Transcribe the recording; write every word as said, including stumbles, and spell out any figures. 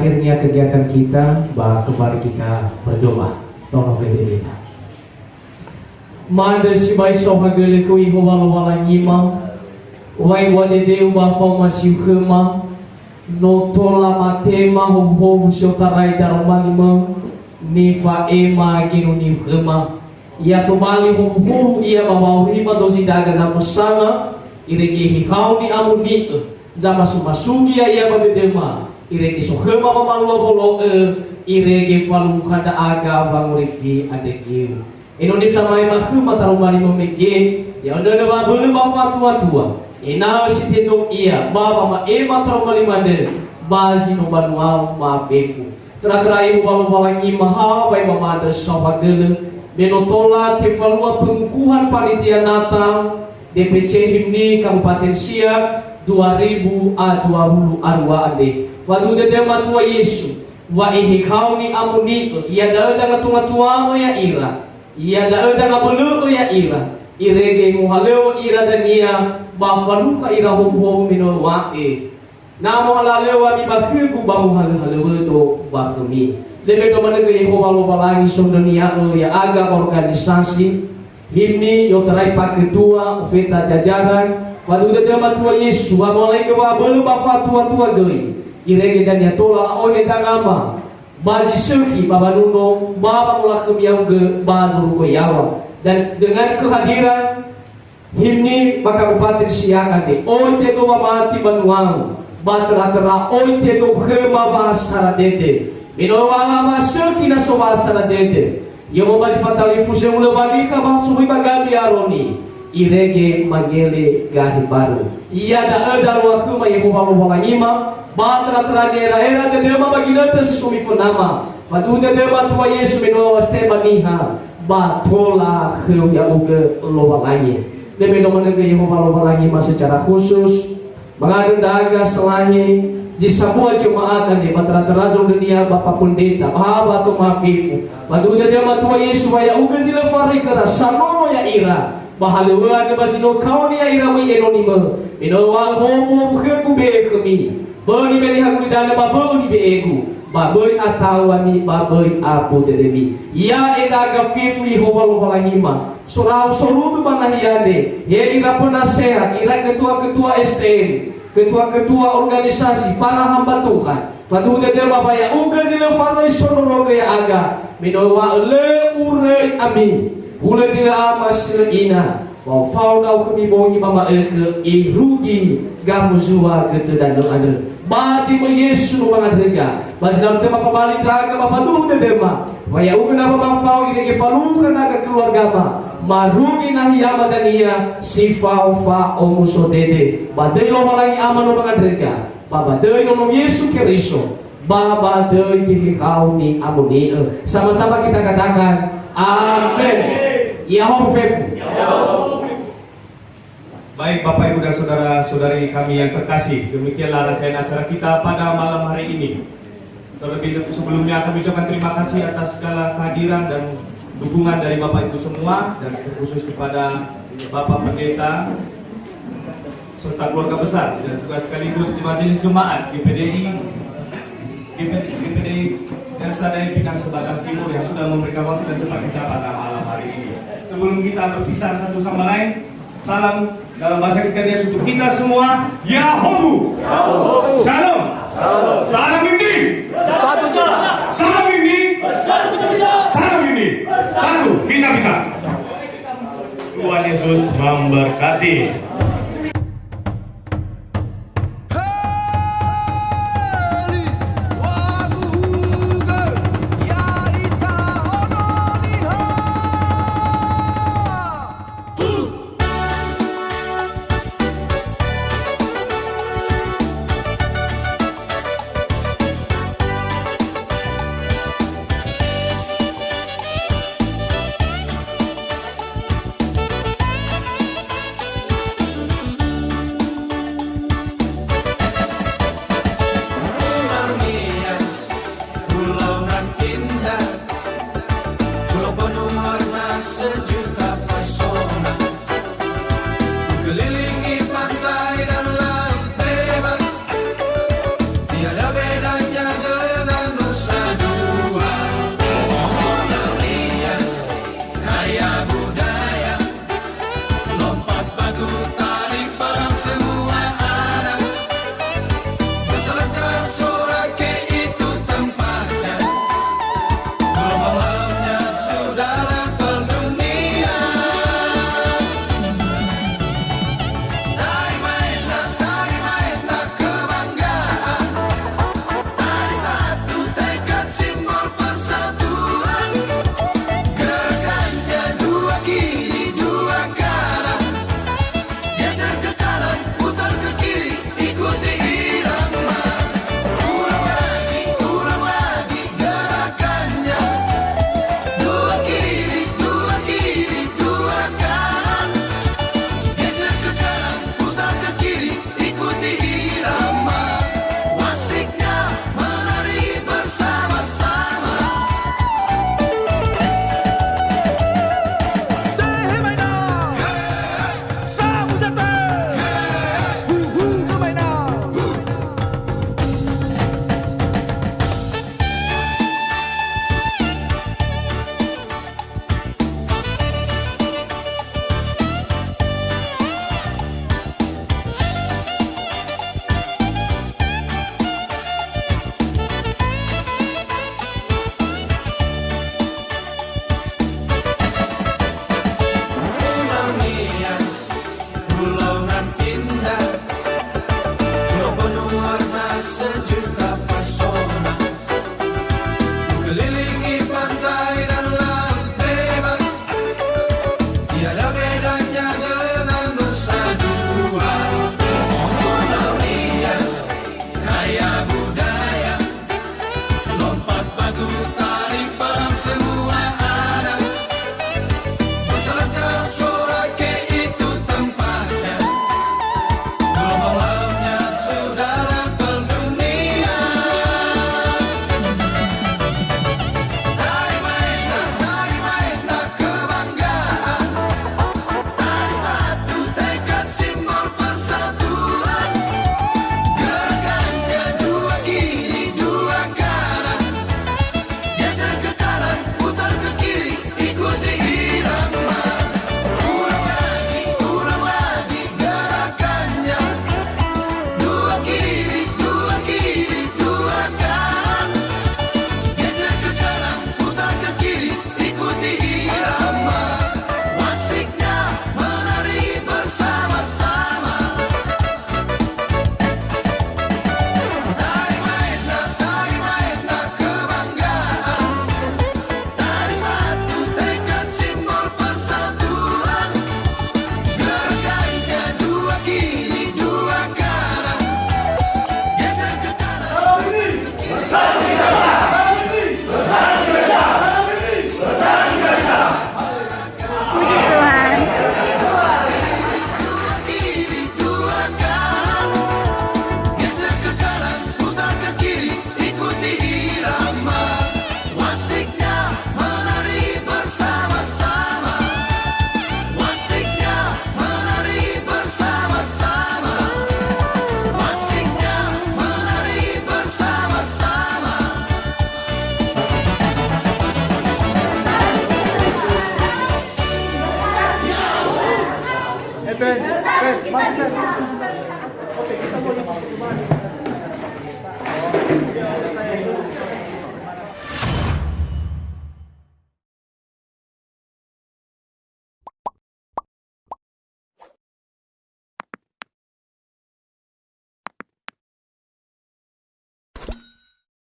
Akhirnya kegiatan kita, ba kembali kita berdoa. Tolong gedegena. Ma'andrö sibai saohagölö khöu Yehowa Lowalangima, wa ebua dödöu ba faoma siu khöma, no tola matema howuhowu si otarai daroma limöu, nifa'ema genoniu khöma. Ya tobali howuhowu ia ba wa'aurima dozi ndra'aga zamösana, irege hehau ni'amoni'ö, zamasumasugö ya'ia ba dödöma, irege sokhöma wamalua wolo'ö, irege falukha ndra'aga wangorifi andrö geu. Enoni samaema khöma taroma limö mege, ya'önönö wa'abölö ba fa'atuatua, ena'ö si tedong ia ba wama'ema taroma limö andrö, ba zi no banuau mafefu. Töra-töra Yehowa Lowalangima ha waema ma'andrö saohagölö, me no tola tefalua pengukuhan panitia Natal D P C Himni Kabupaten Siak dua ribu a dua puluh a dua andre. Faduhu dödöu Matua Yesu, wa ehehau ni'amoni'ö, iada'ö zangatua-tua'ö ya'ira, iada'ö zangabölö'ö ya'ira, irege mohalöŵö ira dania ba falukha ira howuhowu me no wa'e. Na mohalöŵö ami ba khögu ba mohalöhalöŵödo ba khömi. Lebe do manö gö Yehowa Lowalangi sondrönia'ö ya'aga ba organisasi, Himni, i'otarai paketua, ofeta jajaran, faduhu dödöu Matua Yesu, wa mo'alaigö wa'abölö ba fa'atuatua göi. Irege dania tola la'ohe dangama, ba zi sökhi ba wanuno, ba wangolakhö miaugö ba zorugo yaŵa. Dan dengan kehadiran Himni ba Kabupaten Siak andre, oi tedo wamati banuau, ba töra-töra oi tedo khöma wa'asara dede. Me no wa'ala wa'asökhi na so wa'asara dede. Yomo ba zi fatalifusö ulö ba nikha ba suhui ba Gandri Aroni, irege mangele gahi baru. Iada'ö zalua khöma Yehowa Lowalangima, ba töra-töra ni'era'era dödöma ba ginötö si so mifönama. Faduhu dödöma Tua Yesu me no wa'ostema niha, ba tola khöu ya'ugö Lowalangi. Lebe do manö gö Yehowa Lowalangima secara khusus, mangandrö ndra'aga salahi zi sambua Juma'at andre ba töra-töra zondrönia ba Pak Pendeta, ba hawa ato mafefu. Faduhu dödöma Tua Yesu wa ya'ugö zi lö faröi khöra sanono ya'ira, ba halöŵö andrö ba zi no kaoni ya'ira möi enonimö. Me no wa'ö howuhowu khögu be'e khömi. Böi nibe'e niha gulidanö ba böi nibe'egu, ba böi ata'u ami ba böi abu dödömi. Ya'e ndra'aga fefu Yehowa Lowalangima, sorau sorudu ba nahia andre, he ira penasehat, ira ketua-ketua S T M, ketua-ketua organisasi, para hamba Tuhan, faduhu dödöma ba ya'ugö zi lö faröi sonorogö ya'aga, me no wa'ö lö uröi ami, hulö zi lö ama si lö ina, fao-fao ndra'o khömi bongi ba ma'ökhö, irugi gamuzua götö danö andrö. Ba döi Yesu no wangandröga, ba zi na no tema fabali ndra'aga ba faduhu dödöma, wa ya'ugö na ba mafao irege falukha ndra'aga keluargama, marugi nahiama dania si fao fa'omuso dede. Ba döi Lowalangi Ama no wangandröga, ba ba döi Nono Yesu Keriso, ba ba döi Gehehauni Amoni'ö. Sama-sama kita katakan, amin. Ya'ahowu fefu. Baik, Bapak, Ibu, dan saudara-saudari kami yang terkasih, demikianlah rangkaian acara kita pada malam hari ini. Terlebih sebelumnya, kami ucapkan terima kasih atas segala kehadiran dan dukungan dari Bapak Ibu semua, dan terkhusus kepada Bapak Pendeta serta keluarga besar, dan juga sekaligus majelis jemaat G P D I, G P D I, G P D I Desa Dae Pinang Sebatang Timur yang sudah memberikan waktu dan tempat kita pada malam hari ini. Sebelum kita berpisah satu sama lain, salam dalam bahasa Inggris untuk kita semua. Ya'ahowu. Shalom. Salam Himni. Satu. Salam Himni. Satu. Kita bisa. Tuhan Yesus memberkati.